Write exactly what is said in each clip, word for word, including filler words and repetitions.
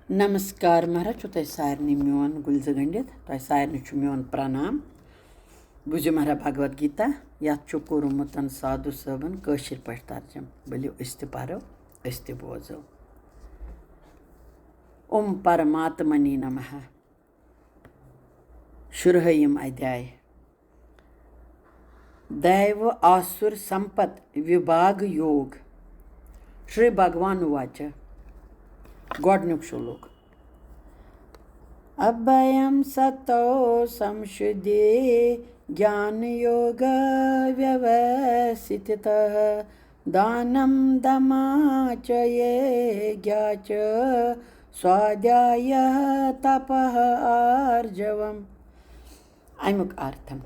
نمسکار مہراہ، چھُ تۄہہِ سارنٕے میون گُلزٕ گٔنٛڈِتھ۔ تۄہہِ سارنٕے چھُ میون پرنام۔ بوٗزِو مہراہ بھگوت گیتا، یَتھ چھُ کوٚرمُت سادھو صٲبن کٲشِر پٲٹھۍ ترجمہٕ۔ ؤلِو أسۍ تہِ پرو، أسۍ تہِ بوزو۔ اوم پرماتمنی نمہ۔ شُرہٲیِم ادھیاے۔ دیو آسُر سمپت وِبھاگ یوگ۔ شری بھگوان واچ۔ گۄڈٕنیُک شلوک۔ ابھیم ستو سمشدھی جان یوگ ویوستھتہ۔ دانم دما چ یجا چ سوادھیایہ تپہ آرجوم۔ امیُک ارتھم۔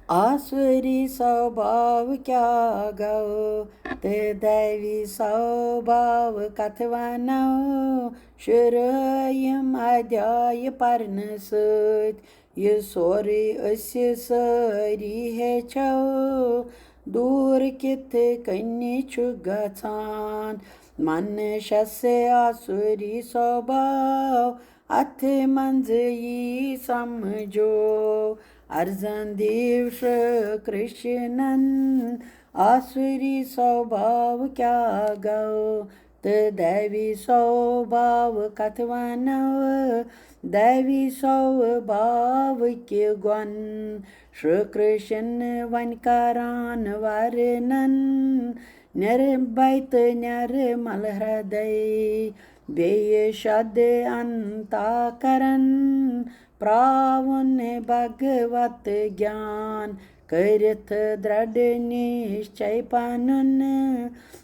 آسُری سوبھاو کیٛاہ گوٚو تہٕ دیوی سوبھاو کتھ ونو؟ شُرہٲیِم ادھیایہِ پرنہٕ سۭتۍ یہِ سورُے أسۍ سٲری ہیٚچھو۔ دوٗر کِتھ کٔنۍ چھُ گژھان منشس آسُری سوبھاو؟ اتھ منٛز یی سمجھو، ارزن دیو شری کرشنن، آسُری سوبھاو کیٛاہ گوٚو تہٕ دیوی سوبھاو کتھ ونو؟ دیوی سوبھاوٕکۍ گۄن شری کرشن وۄنۍ کران ورنن، نربھے تہٕ نرمل ہردے، بیٚیہِ شد انتا کرن، پراوُن بھگوت گیان کٔرِتھ درڑ نشچے پنُن،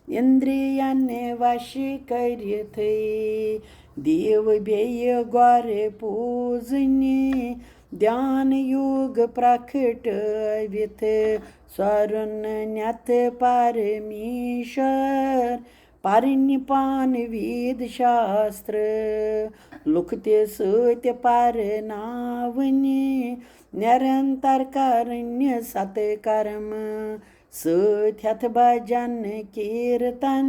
اندرین وش کٔرِتھٕے دیو بیٚیہِ گۄرٕ پوٗزنہِ، دھیان یوگ پرکھٹٲوِتھ سۄرُن نٮ۪تھ پرمیشور۔ پرنہِ پان وید شاستر لُکھ تہِ سۭتۍ پرناونہِ، نرنتر کرنہِ ست کرم سۭتۍ ہٮ۪تھ بجن کیرتن،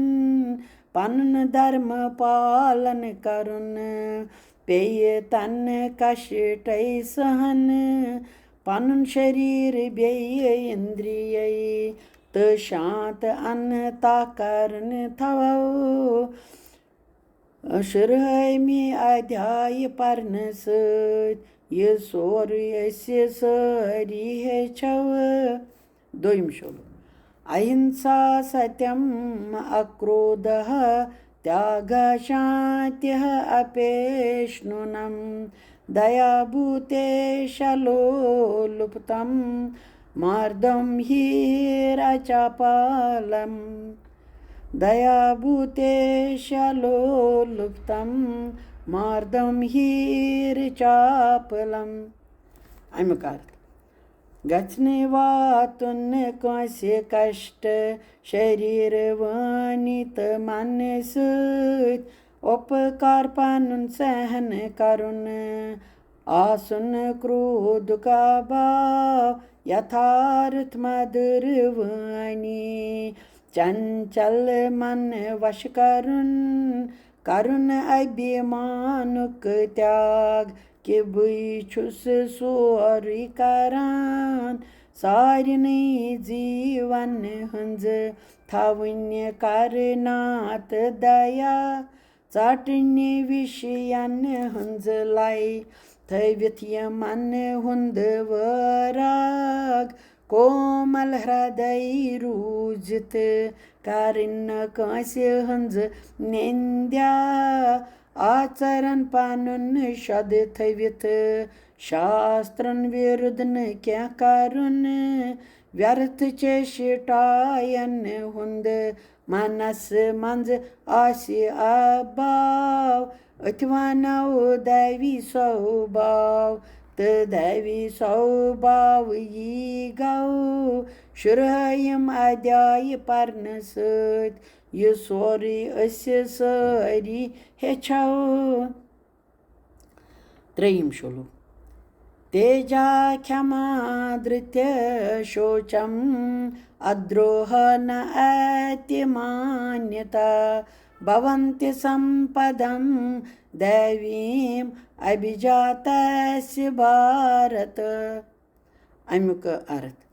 پنُن دھرم پالن کرُن پیٚیہِ تن کشٹے سہن۔ پنُن شریر بیٚیہِ اندریے تہٕ شانت انتا کرن تھاوو۔ شُرہٲیمہِ ادھیایہِ پرنہٕ سۭتۍ یہِ سورُے أسۍ سٲری ہیٚچھو۔ دوٚیِم شعر۔ اہِنسا ستیم اکرودھا تیاگا شانتیہ اپیشنونم، دیا بھوتیشلو لپتم ماردم ہیر اچاپالم۔ دیا بھوتیشلو لپتم ماردم ہیر چاپلم۔ امیُک ارتھ۔ گژھِ نہٕ واتُن کٲنٛسہِ کشٹ، شریٖر وٲنی تہٕ منہٕ سۭتۍ۔ اُپکار پنُن سہن کرُن، آسُن کرودُک ابھاو، یتھارتھ مدُر وٲنی۔ چنچل من وش کرُن، کرُن ابھیمانُک تیاگ، کہِ بٕے چھُس سورُے کران۔ سارنٕے جیٖون ہٕنٛز تھاوٕنۍ کرناتھ دیا، ژٹنہِ وِشین ہٕنٛز لے، تھٲوِتھ یِمن ہُنٛد وٲراگ۔ کومل ہردے روٗزِتھ کرٕنۍ نہٕ کٲنٛسہِ ہٕنٛز نِندیا۔ آژرن پنُن شد تھٲوِتھ، شاسترن وِرُدھ نہٕ کینٛہہ کرُن۔ ویرتھ چیشٹاین ہُنٛد منس منٛز آسہِ ابھاو، أتھۍ ونو دیوی سوبھاو۔ تہٕ دیوی سوبھاو یی گوٚو شُرہٲیِم ادھیایہِ پرنہٕ سۭتۍ یہِ سورُے أسۍ سٲری ہیٚچھو۔ ترٛیٚیِم شلوک۔ تیجا کھما دھرتیہ شوچم ادروہ نہ اتی مانیتا، भवन्ति सम्पदं दैवीम् अभिजातस्य भारत। اَمیُک ارتھ۔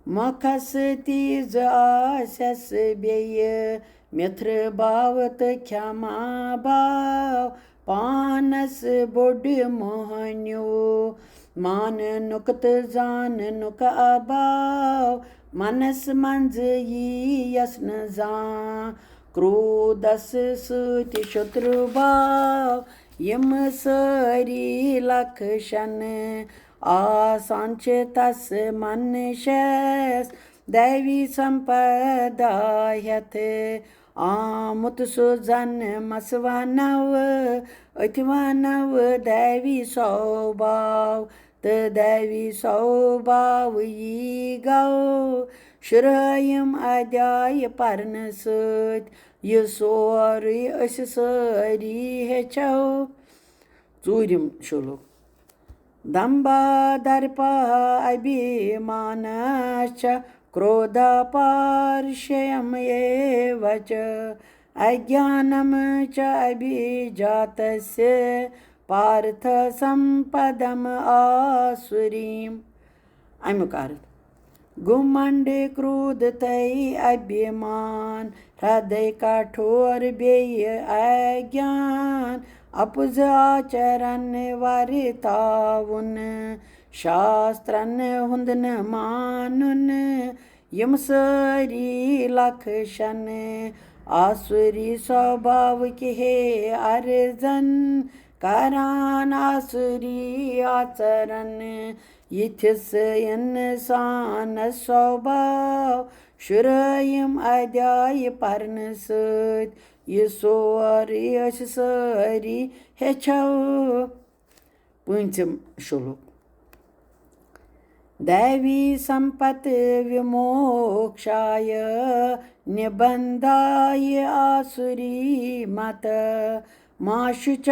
مۄکھس تیز آسٮ۪س بیٚیہِ مِتھرٕ باو تہٕ کھٮ۪ما باو، پانس بوٚڑ موہنیو، ماننُک تہٕ زاننُک اباو، منس منٛز یی یس نہٕ زانٛہہ، کرودس سۭتۍ شترو باو، یِم سٲری لکشن آسان چھِ تس منشس، دیوی سمپدا ہٮ۪تھ آمُت سُہ زن مس ونو، أتھۍ ونو دیوی سوباو۔ تہٕ دیوی سوباو یی گو شُرٲیِم ادیایہِ پرنہٕ سۭتۍ، یہِ سورُے أسۍ سٲری ہیٚچھو۔ ژوٗرِم شلوک۔ دمبا درپا ابھیمانہ چ کرودھا پارشیم ایو چ اگیانم چ ابھیجاتسیہ پارتھ سمپدم آسُریم۔ اَمیُک ارتھ۔ گُمنڈ، کرودھ تہٕ ابھیمان، ہردے کٹھور بیٚیہِ اگیان، اپُز آچرن ورتاوُن، شاسترن ہُنٛد نہٕ مانُن، یِم سٲری لکشن آسُری سوبھاوٕکۍ ہے ارزن کران آسُری آژرن۔ یِتھِس اِنسانس سوبھاو شُرٲیِم ادیایہِ پرنہٕ سۭتۍ، یہِ سورُے أسۍ سٲری ہیٚچھو۔ پوٗنٛژِم شلوک۔ دیوی سمپت وموکشایہ نبندایہ آسُری مت، ما شُچ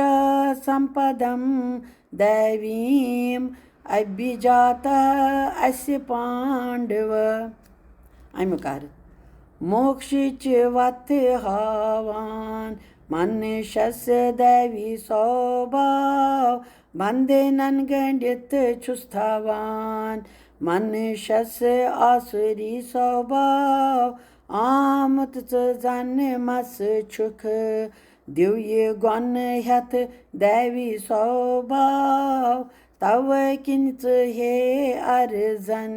سمپدم دیویم ابھیجاتہ اسہِ پانڈو۔ اَمیُک ارتھ۔ موکشٕچ وتھ ہاوان منشس دیوی سوبھاو، بندھنن گنڈِتھ چھُس تھاوان منشس آسُری سوبھاو۔ آمُت ژٕ زن مس چھُکھ، دیوی گۄنہٕ ہٮ۪تھ دیوی سوبھاو، توے کِنۍ ژٕ ہے ارزن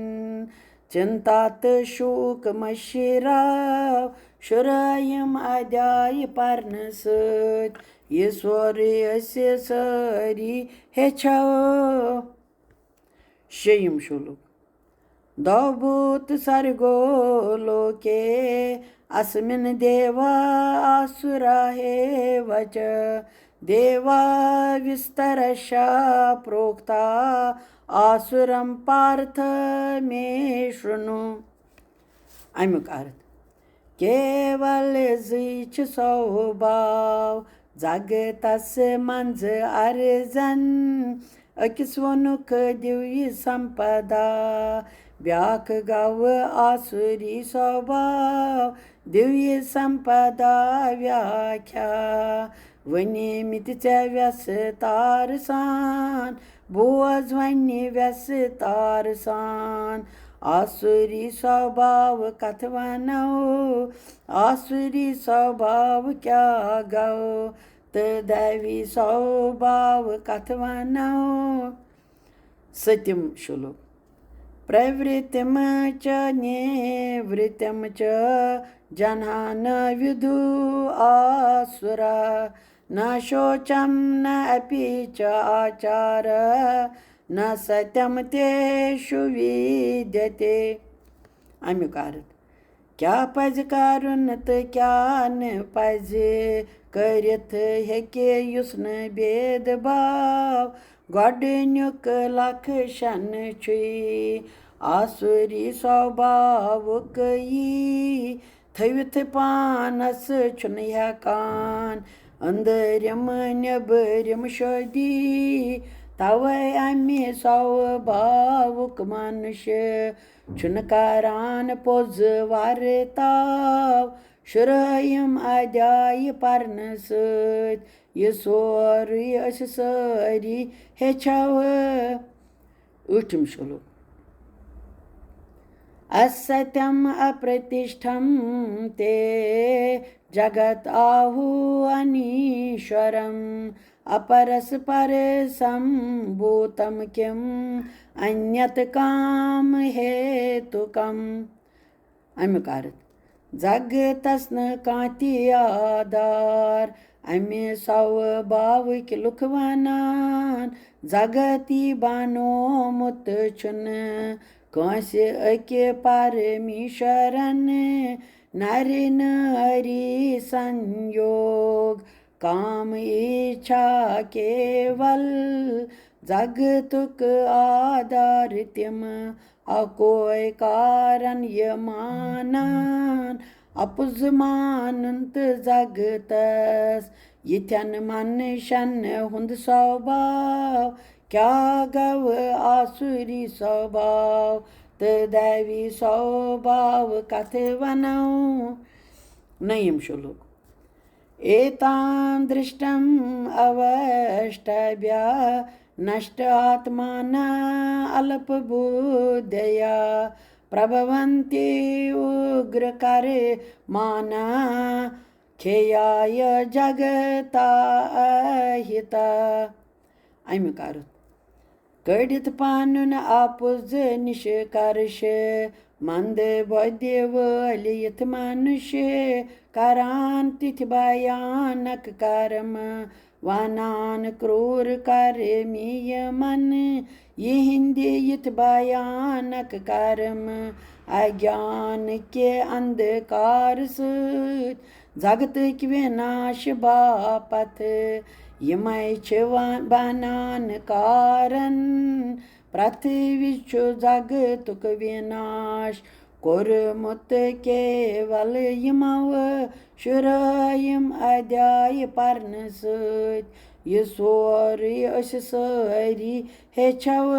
چنتا تہٕ شوک مشراو، شُرٲیِم ادیایہِ پرنہٕ سۭتۍ، یہِ سورُے أسۍ سٲری ہیٚچھو۔ شیٚیِم شلوک۔ دو بھوت سرگو لوکے اسمن دیوا آسُراہ ایو چ، دیوا وسترشا پروکتا آسُرم پارتھ مے شرنو۔ اَمیُک ارتھ۔ کیول زٕے چھِ سوباو زگتس منٛز ارزن۔ أکِس ووٚنُکھ دیوی سمپدا، بیٛاکھ گوٚو آسُری سوباو۔ دیوی سمپدا ویاکھیا ؤنمٕتۍ ژےٚ وٮ۪سہٕ تار سان، بوز وۄنۍ وٮ۪سہٕ تار سان۔ آسُری سوباو کتھ ونو، آسُری سوباو کیٛاہ گوٚو، تہٕ دیوی سوباو کتھ ونو۔ سٔتِم شلوک۔ پرورتم چ نورتم چ جنہا نہ ودو آسُرا، نہ شوچم نہ اپی چ آچار، نہ ستم تیشو ویدیتے۔ اَمیُک ارتھ۔ کیٛاہ پزِ کرُن تہٕ کیٛاہ نہٕ پزِ کٔرِتھ ہیٚکہِ یُس نہٕ بید باو۔ گۄڈٕنیُک لکشن چھُے آسُری سوباوُک یی، تھٲوِتھ پانس چھُنہٕ ہٮ۪کان أنٛدرِم نیٚبرِم شودی۔ توے اَمہِ سوباوُک منش چھُنہٕ کران پوٚز ورتاو۔ شُرٲیِم ادیایہِ پرنہٕ سۭتۍ۔ یہِ سورُے أسۍ سٲری ہیٚچھو۔ ٲٹھِم شلوک۔ असत्यम अप्रतिष्ठम ते जगत आहु अनीश्वरम। अपरस्पर संभूतम किम अन्यत काम हेतुकम। اَمیُک عرض۔ زگتس نہٕ کانٛہہ تہِ آدار، اَمہِ سوباوٕکۍ لُکھ ونان۔ زگتی بنومُت چھُنہٕ کٲنٛسہِ أکہِ پرمیشورن۔ نرِ نٲری سنیوگ کام اِچھا کیول۔ زگتُک آدار تِم اکوے کارن یہِ مانان۔ اپُز مانُن تہٕ زگتس یِتھٮ۪ن منشن ہُنٛد سوباو۔ کیٛاہ گوٚو آسُری سوباو تہٕ دیوی سوباو کتھ ونو؟ نٔیِم شلوک۔ एतां दृष्टम् अवष्टभ्य नष्ट आत्मानः अल्पबुद्धयः प्रभवन्ति उग्रकर्माणः खेयाय जगता अहितः। اَمیُک عرض۔ کٔڑِتھ پنُن اپُز نِشکرش، مند بۄدِ وٲلۍ یِتھ منُش کران تِتھۍ بھیانک کرم، ونان کرور کرمی یِمن یِہنٛدِ یِتھ بھیانک کرم۔ اگیان کہِ اندھکار سۭتۍ زگتٕکۍ وِناش باپتھ، یِمے چھِ ون-، بنان کارن۔ پرٛتھ وِزِ چھُ زگتُک وِناش کوٚرمُت کیول یِمو شُرٲیِم ادیایہِ پرنہٕ سۭتۍ۔ یہِ سورُے أسۍ سٲری ہیٚچھو۔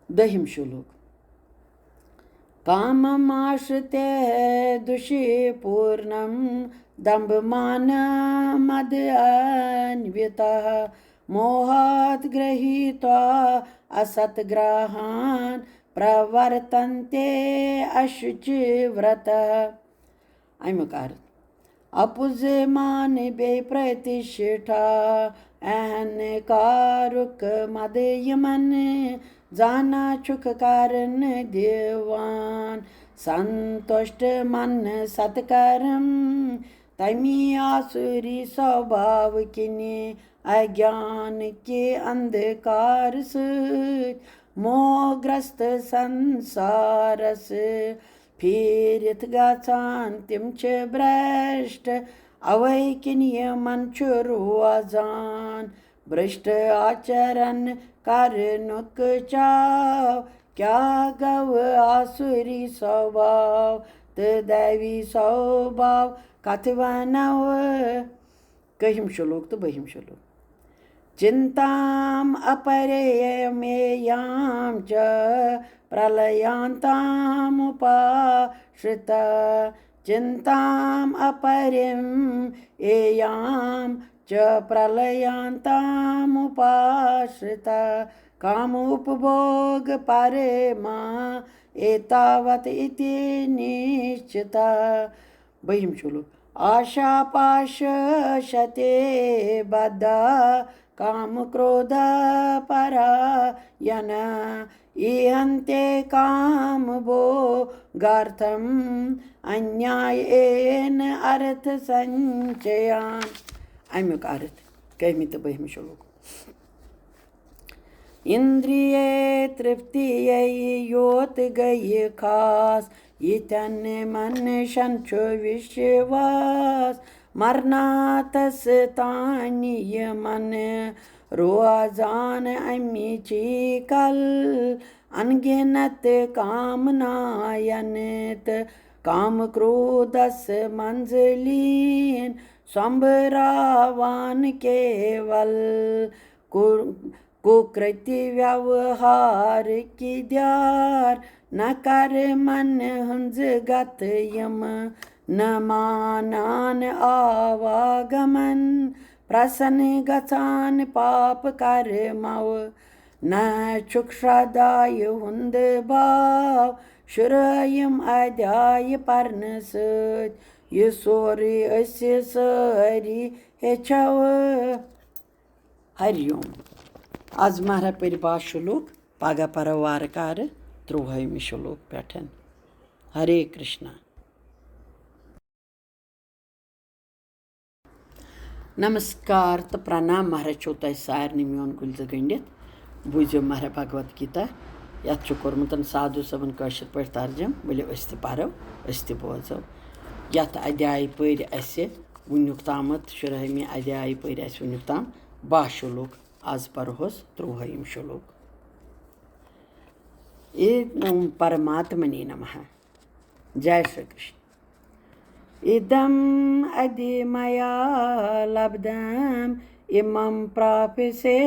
دٔہِم شلوک۔ کامم آشرِتہ دُشی پورنم دمبھ مان مد انوِتہ، موہات گرہیتوا است گراہان پرورتنتے اشُچی ورتہ۔ اَمیُک عرض۔ اپُز مان بیٚیہِ پرتیشٹھا، اہنکارُک مد یِمن زانان چھُکھ کرن دِوان۔ سنتُشٹ من ستکرم تمی آسُری سوباو کِنہِ، اگیان کہِ اندھکار سۭتۍ موہ گرست سنسارس پھیٖرِتھ گژھان، تِم چھِ برٛشٹ۔ اوے کِنۍ یِمن چھُ روزان برٛشٹ آچرن کرنُک چاو۔ کیٛاہ گوٚو آسُری سوباو تہٕ دیوی سوباو کتھ ونو؟ کٔہِم شلوک تہٕ بٔہِم شلوک۔ چِنتام اپریمیام چ پرلیانتام اپاشرتہ۔ چِنتام اپریمیام چ پرلیانتام اپاشرتہ۔ کام اپبھوگ پرما ایتاوت اِتی نِشچِتہ۔ بٔہِم شلوک۔ آشا پاش شتے بدھا کام کرودھ پراین ایہنتے کام بھوگارتھم انیایین ارتھ سنچیان۔ اَمیُک عرض۔ کٔہمہِ تہٕ بٔہمہِ شلوک۔ اندریہ ترپتیے یوت گٔیہِ خاص، یِتھٮ۪ن منشن چھُ وشواس۔ مرناتس تانۍ یِمن روزان امی چی کل، انگنت کامناین تہٕ کام کرودس منز لیٖن، سۄمبراوان کیول کُ-، کُکرتی ویوہارٕکۍ دیار، نہ کرٕ منہٕ ہٕنٛز گتہٕ یِم، نہ مانان آواگمن۔ پرسن گژھان پاپ کرمو، نہ چھُکھ شرٛدایہِ ہُنٛد باو۔ شُرٲیِم ادھیایہِ پرنہٕ سۭتۍ، یہِ سورُے أسۍ سٲری ہیٚچھو۔ ہری اوم۔ از مہرا پٔرۍ باہ شلوک، پگاہ پرو وارٕ کارٕ ترٛوہٲیمہِ شلوک پٮ۪ٹھ۔ ہرے کرشنا۔ نمسکار تہٕ پرنام مہرا چھو تۄہہِ سارنٕے میون گُلزٕ گٔنڈِتھ۔ بوٗزِو مہرا بھگوت گیتا، یتھ چھُ کوٚرمُت سادھو صٲبن کٲشِر پٲٹھۍ ترجم۔ ؤلِو أسۍ تہِ پرو، أسۍ تہِ بوزو۔ یتھ ادھیایہِ پٔرۍ اسہِ وُنیُک تامتھ، شُرہٲمہِ ادھیایہِ پٔرۍ اسہِ وُنیُک تام باہ شلوک۔ از پرہوس ترٛوہٲیِم شلوک۔ ای پرماتمنے نمہ۔ جے شری کرشن۔ ادم ادی میا لبدم، امم پراپسے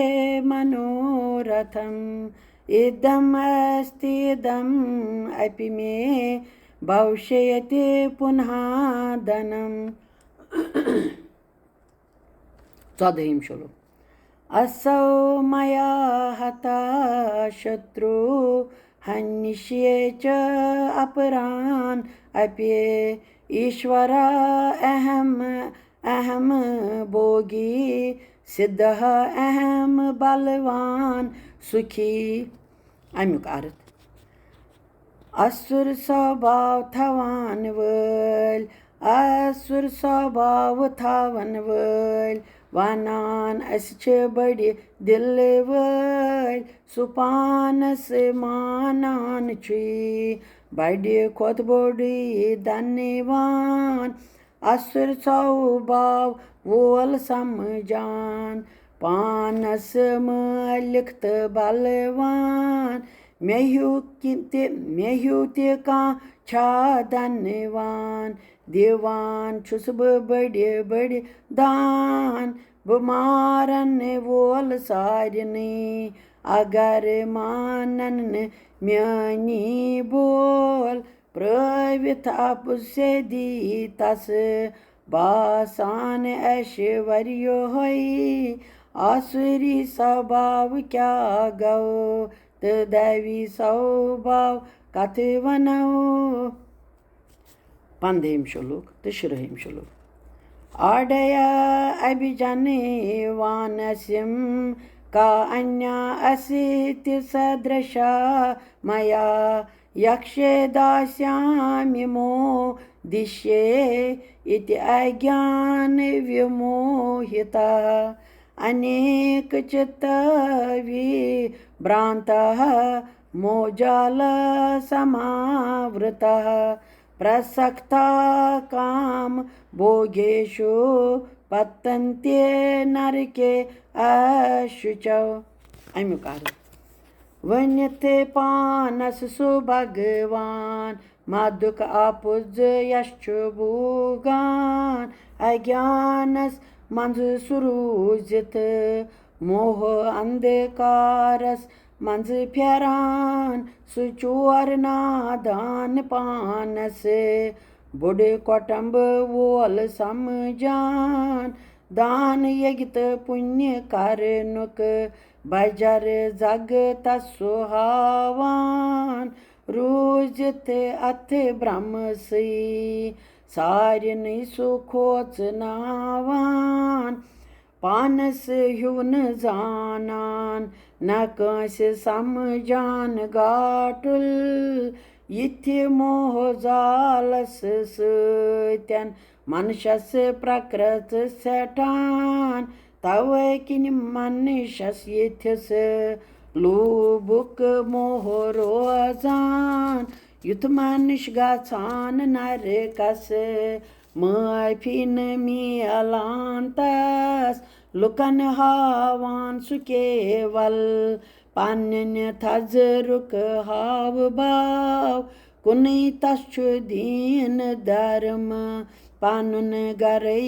منورتھم۔ ادم استی ادم اپی مے بھوشیتی پنہ دھنم۔ ژۄدہٲیِم شلوک۔ اسو میا ہتا شترو ہنشیے چ اپران اپی، ایشورا اہم اہم بھوگی سدھا اہم بلوان سکھی۔ امیُک ارتھ۔ اسُر سوباو تھاوان وٲلۍ، اسُر سوباو تھاون وٲلۍ، ونان أسۍ چھِ بٔڑِ دِلہٕ وٲلۍ، سُہ پانس مانان چھُے بڑِ کھۄتہٕ بوٚڑٕے دنوان۔ اسُر سوباو وول سمجھان، پانس مٲلِک تہٕ بلوان۔ مےٚ ہیوٗ کہِ تہِ، مےٚ ہیوٗ تہِ کانٛہہ چھا دنوان، دِوان چھُس بہٕ بٔڑِ بٔڑِ دان۔ بہٕ مارن وول سارنٕے، اگر مانن نہٕ میٲنی بول۔ پرٲوِتھ اپُز سیدی تس، باسان ایشوریوہے۔ آسُری سوباو کیٛاہ گوٚو تہٕ دیوی سوباو کتھ ونو؟ پندہِم شلوک تہٕ شُرہِم شلوک۔ آڈیا ابھجنوانسم کا انیا اسیتی سدرشا میا، یکشے داسیامی مودشے اتی اگیان وموہتا، انیک چتا وبھرانتا موہجال سماورتا، پرسکتا کام بھوگیشو پتنتی نرکے اشوچو۔ امیُک ارتھ۔ ؤنِتھ پانس سُہ بھگوان، مدُک اپُز یس چھُ بھوگان۔ اگیانس منٛز سُہ روٗزِتھ، موہ اندھکارس منٛز پھیران۔ سُہ چور نادان پانس، بوٚڑ کۄٹمب وول سمجھان۔ دان یگہِ تہٕ پُنہِ کرنُک، بجر زگ تس سُہ ہاوان۔ روٗزِتھ اتھ برٛہمسٕے سارنٕے سُہ کھوژناوان۔ پانس ہیوٗ نہٕ زانان، نہ کٲنٛسہِ سمجھان گاٹُل۔ یِتھِ موہ جالس سۭتٮ۪ن منشس پرکرت سٮ۪ٹھان۔ توے کِنۍ منشس یِتھِس لوٗبُک موہ روزان۔ یُتھ منش گژھان نرکس، معٲفی نہٕ میلان تس۔ لُکن ہاوان سُہ کیول پننہِ تھزرُک ہاو باو۔ کُنُے تس چھُ دیٖن دھرم، پنُن گرے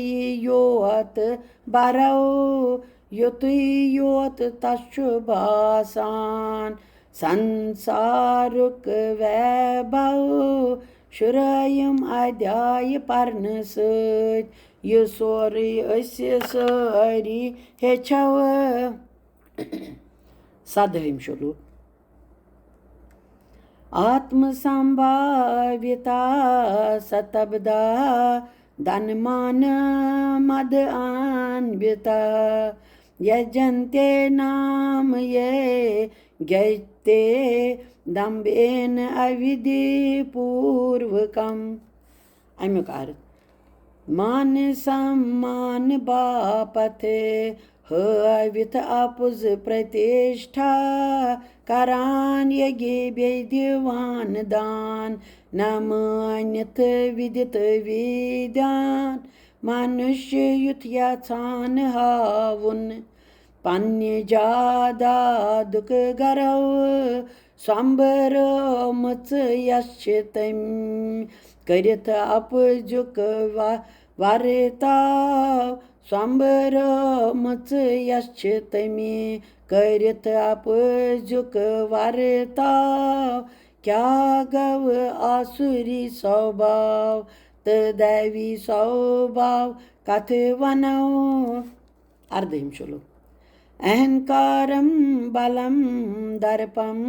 یوت برو۔ یُتُے یوت تس چھُ باسان سنسارُک ویبھو۔ شُرٲیِم ادھیایہِ پرنہٕ سۭتۍ یہِ سورُے أسۍ سٲری ہیٚچھو۔ سدٲہِم شلوک۔ آتم سمبھاوتا ستبدا دھن مان مد انوتا یجنتے نام یہ گیتے دمبین اودھی پوروکم۔ امیُک عرض، مان سمان باپتھ ہٲوِتھ اپُز پرتیشٹھا کران یگی بیٚیہِ دِوان دان، نہ مٲنِتھ وِدِت ویدان منُش یُتھ یژھان ہاوُن۔ پننہِ جادادُک گرو سۄمبرٲومٕژ یۄس چھِ تٔمۍ کٔرِتھ اپُزُک و-، ورتاو۔ سۄمبرٲومٕژ یۄس چھِ تٔمی کٔرِتھ اپُزُک ورتاو۔ کیٛاہ گوٚو آسُری سوباو تہٕ دیوی سوباو کتھ ونو؟ اردٲہِم شلوک۔ اہنکارم بلم درپم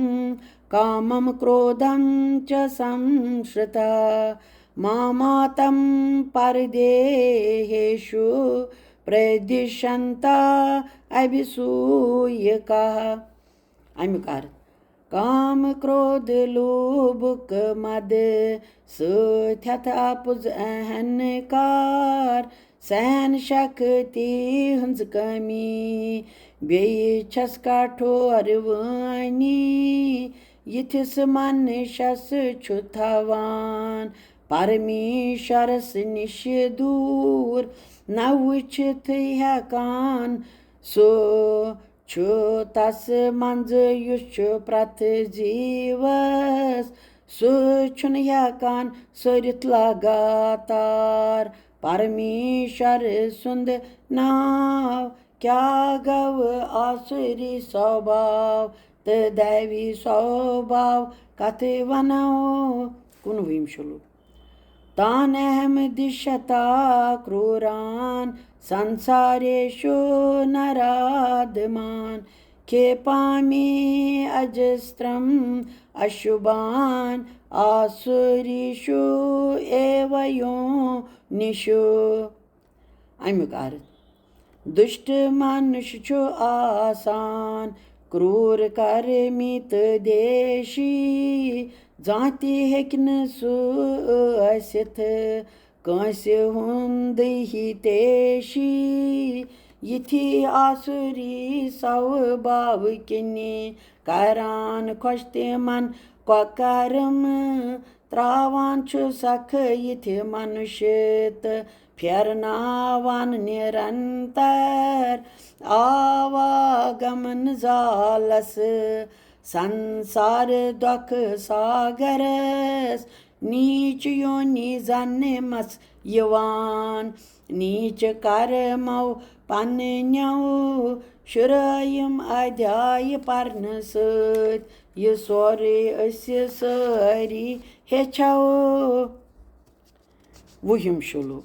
کامم کرودھم چ سمشرتا ماماتم پردیہیشو پردشنتا ابھیسویکا۔ امیُک عرض، کام کرودھ لوبھُک مد سۭتۍ ہٮ۪تھ اپُز اہنکار، سہن شکتی ہٕنٛز کمی، بیٚیہِ چھس کٹھور وٲنی۔ یِتھِس منشس چھُ تھاوان پرمیشورس نِش دوٗر، نہ وٕچھِتھ ہٮ۪کان سُہ چھُ تس منٛز یُس چھُ پرٛٮ۪تھ جیٖوس، سُہ چھُنہٕ ہٮ۪کان سٔرِتھ لگاتار پرمیشور سُنٛد ناو۔ کیٛاہ گوٚو آسُری سوباو تہٕ دیوی سوباو کتھ ونو؟ کُنوُہِم شلوک۔ تان اہم دشتا کروران سنساریشو نرادمان، کھیپامی اجسترم اشوبان آسُریشو ایویونشو۔ امیُک عرض، دُشٹ منُش چھُ آسان کرٛوٗر کرمی تہٕ دیشی، زانٛہہ تہِ ہیٚکہِ نہٕ سُہ ٲسِتھ کٲنٛسہِ ہُنٛدٕے ہِتیشی۔ یِتھی آسُری سوباو کِنی کران خۄش تِمن کۄکرم، تراوان چھُ سکھ یِتھِ منُش تہٕ پھیرناوان نِرنتر آواگمن زالس سنسار دۄکھ ساگرس۔ نیٖچ یونی زنمس یِوان، نیٖچ کرمو پننیو شُرٲیِم ادھیایہِ پرنہٕ سۭتۍ یہِ سورُے أسۍ سٲری ہیٚچھو۔ وُہِم شلوک۔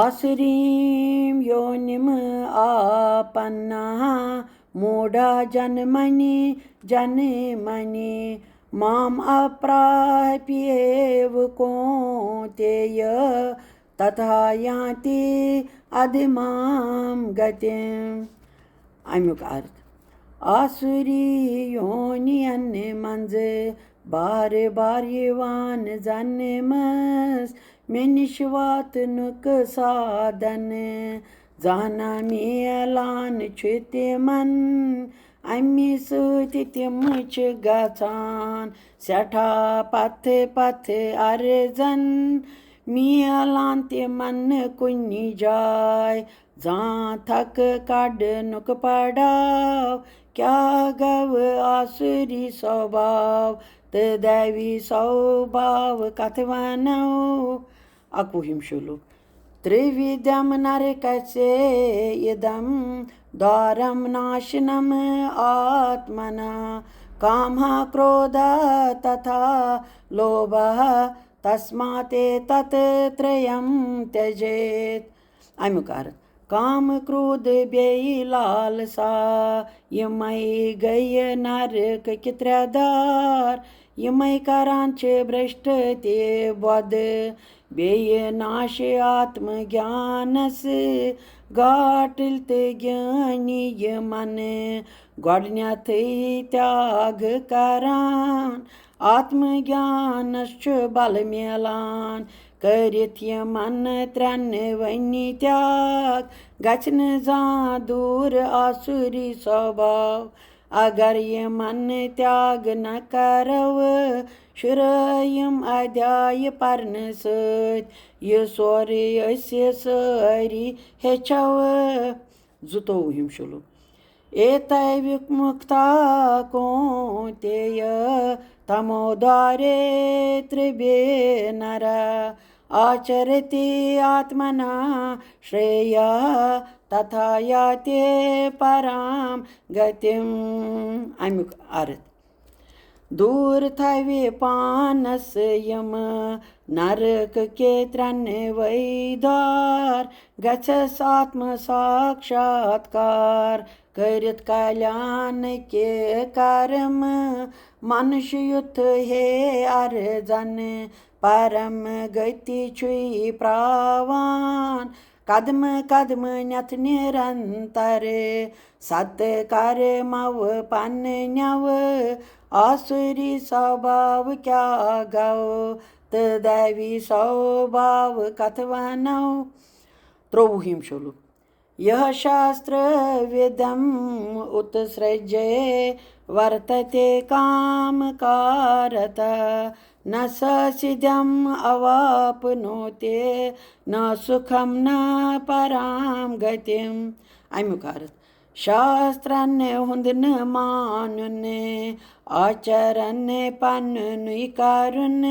آسُریٖم یونِم آپنہ موڈھا جنمنی جنمنی مام اپراپیہ ایو کونتیہ تتھا یانتی ادھمام گتیم۔ امیُک عرض، آسُری یونین منٛز بار بار یِوان زنمس، مےٚ نِش واتنُک سادن زاناہ میلان چھُ تِمن۔ اَمی سۭتۍ تِم چھِ گژھان سٮ۪ٹھاہ پتھ پتھ ارزن، میلان تِمن نہٕ کُنہِ جایہِ زانٛہہ تھکہٕ کڑنُک پڑاو۔ کیٛاہ گوٚو آسُری سوباو تہٕ دیوی سوباو کتھ ونو؟ اکوُہِم شلوک۔ त्रिविधं नरकस्य इदं द्वारं नाशनम् आत्मना। कामः क्रोधः तथा लोभः तस्मात् एतत् त्रयं त्यजेत्। اَمیُک عرض، کام، کرودھ بیٚیہِ لالسا، یِمے گٔیہِ نرکٕکۍ ترٛےٚ دار۔ یِمے کران چھِ برشٹ تہِ بۄدٕ، بیٚیہِ ناشہِ آتم گیانس گاٹٕلۍ تہٕ گیٲنی یِمن گۄڈٕنیتھٕے تیاگ کران۔ آتم گیانس چھُ بل میلان کٔرِتھ یِمن ترٛٮ۪نوٕنی تیاگ۔ گژھِ نہٕ زانٛہہ دوٗر آسُری سوباو، اگر یِمن تیاگ نہ کرو۔ شُرٲیِم ادھیایہِ پرنہٕ سۭتۍ یہِ سورُے أسۍ سٲری ہیٚچھو۔ زٕتووُہِم شلوک۔ एतैव मुक्ता कौन्तेय तमोद्वारे त्रिभिर्नरः। आचरति आत्मनः श्रेयः तथा याति परां गतिम्। اَمیُک عرض، دوٗر تھاوِ پانس یِم نرک کے ترٛٮ۪نوَے دار، گژھٮ۪س آتم ساکشاتکار کٔرِتھ کلیان کے کرم۔ منش یُتھ ہے ارزن پرم گتی چھُے پراوان۔ قدم قدم نٮ۪تھ نِرنتر ست کرمو پننیو۔ آسُری سوباو کیٛاہ گوٚو تہٕ دیوی سوباو کتھ ونو؟ ترٛۆوُہِم شلوک۔ यः शास्त्रविदम् उत्सृज्य वर्तते कामकारतः, न स सिद्धिम् अवाप्नोति न सुखं न परां गतिम्। اَمیُک عرض، شاسترن ہُنٛد نہٕ مانُن، آچرن پننُے کرُن،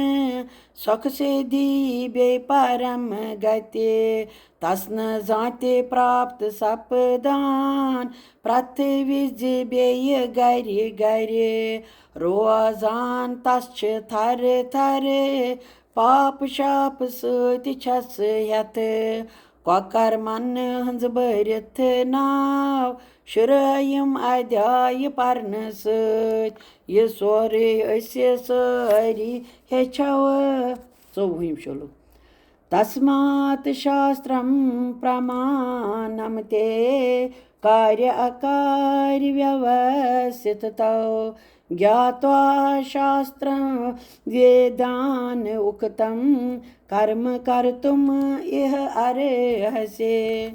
سۄکھ سِدھی بیٚیہِ پرم گتی تس نہٕ زانٛہہ تہِ پراپت سپدان۔ پرٛتھ وِزِ بیٚیہِ گرِ گرِ روزان تس چھِ تھرٕ تھرٕ پاپ شاپ سۭتۍ چھس ہٮ۪تھ کۄکر منہٕ ہٕنٛز بٔرِتھ ناو۔ شُرٲیِم ادھیایہِ پرنہٕ سۭتۍ یہِ سورُے أسۍ سٲری ہیٚچھو۔ ژوٚوُہِم شلوک۔ तस्मात् शास्त्रं प्रमाणं ते कार्य अकार्य व्यवस्थितौ। ज्ञात्वा शास्त्रं वेदान् उक्तं कर्म कर्तुम् इह अर्हसि।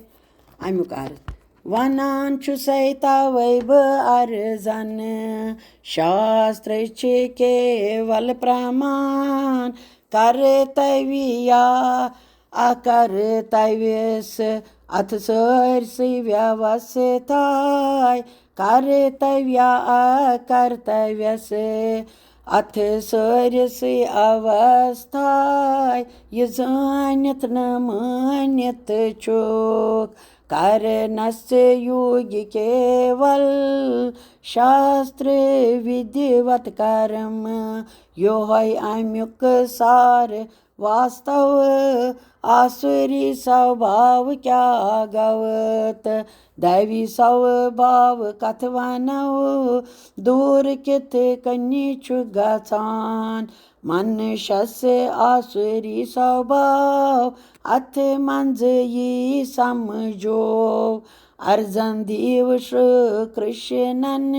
اَمیُک عرض، ونان چھُسے توے بہٕ ارزن، شاستر چھِ کیول پرمان۔ کرتویہ اکرتویس اتھ سٲرسٕے ویوستھاے۔ کرتویہ اکرتویس اتھ سٲرسٕے اوستھاے۔ یہِ زٲنِتھ نہٕ مٲنِتھ چھُکھ کرنس یوگی کیول، شاستر ودھیوت کرم یوہے امیُک سار۔ واستو آسُری سوباو کیٛاہ گوٚو تہٕ دیوی سوباو کتھ ونو؟ دوٗر کِتھ کٔنی چھُ گژھان منشس آسُری سوباو؟ اتھ منٛز یی سمجھو ارزن دیو شری کرشنن،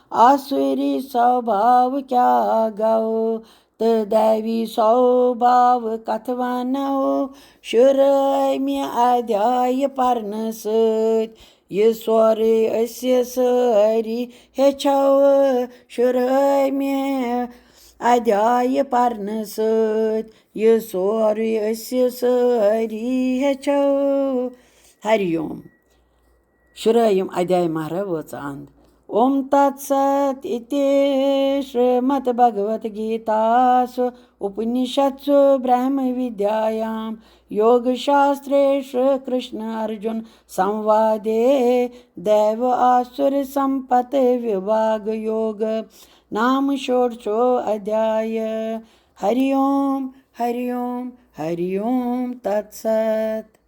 آسُری سوباو کیٛاہ گوٚو تہٕ دیوی سوباو کتھ ونو؟ شُرٲیمہِ ادھیایہِ پرنہٕ سۭتۍ یہِ سورُے أسۍ سٲری ہیٚچھو۔ شُرٲیمہِ ادھیایہِ پرنہٕ سۭتۍ یہِ سورُے أسۍ سٲری ہیٚچھو۔ ہری اوم۔ شُرٲیِم ادھیایہِ مہرا وٲژ اند۔ اوم تت ست اِتی شریمد بھگوت گیتاسُ उपनिषत्सु ब्रह्मविद्यायां योगशास्त्रे श्रीकृष्ण अर्जुन संवादे दैव आसुर संपत विभाग योग नाम षोडशो अध्याय। हरि ओम, हरि ओम, हरि ओम तत्सत।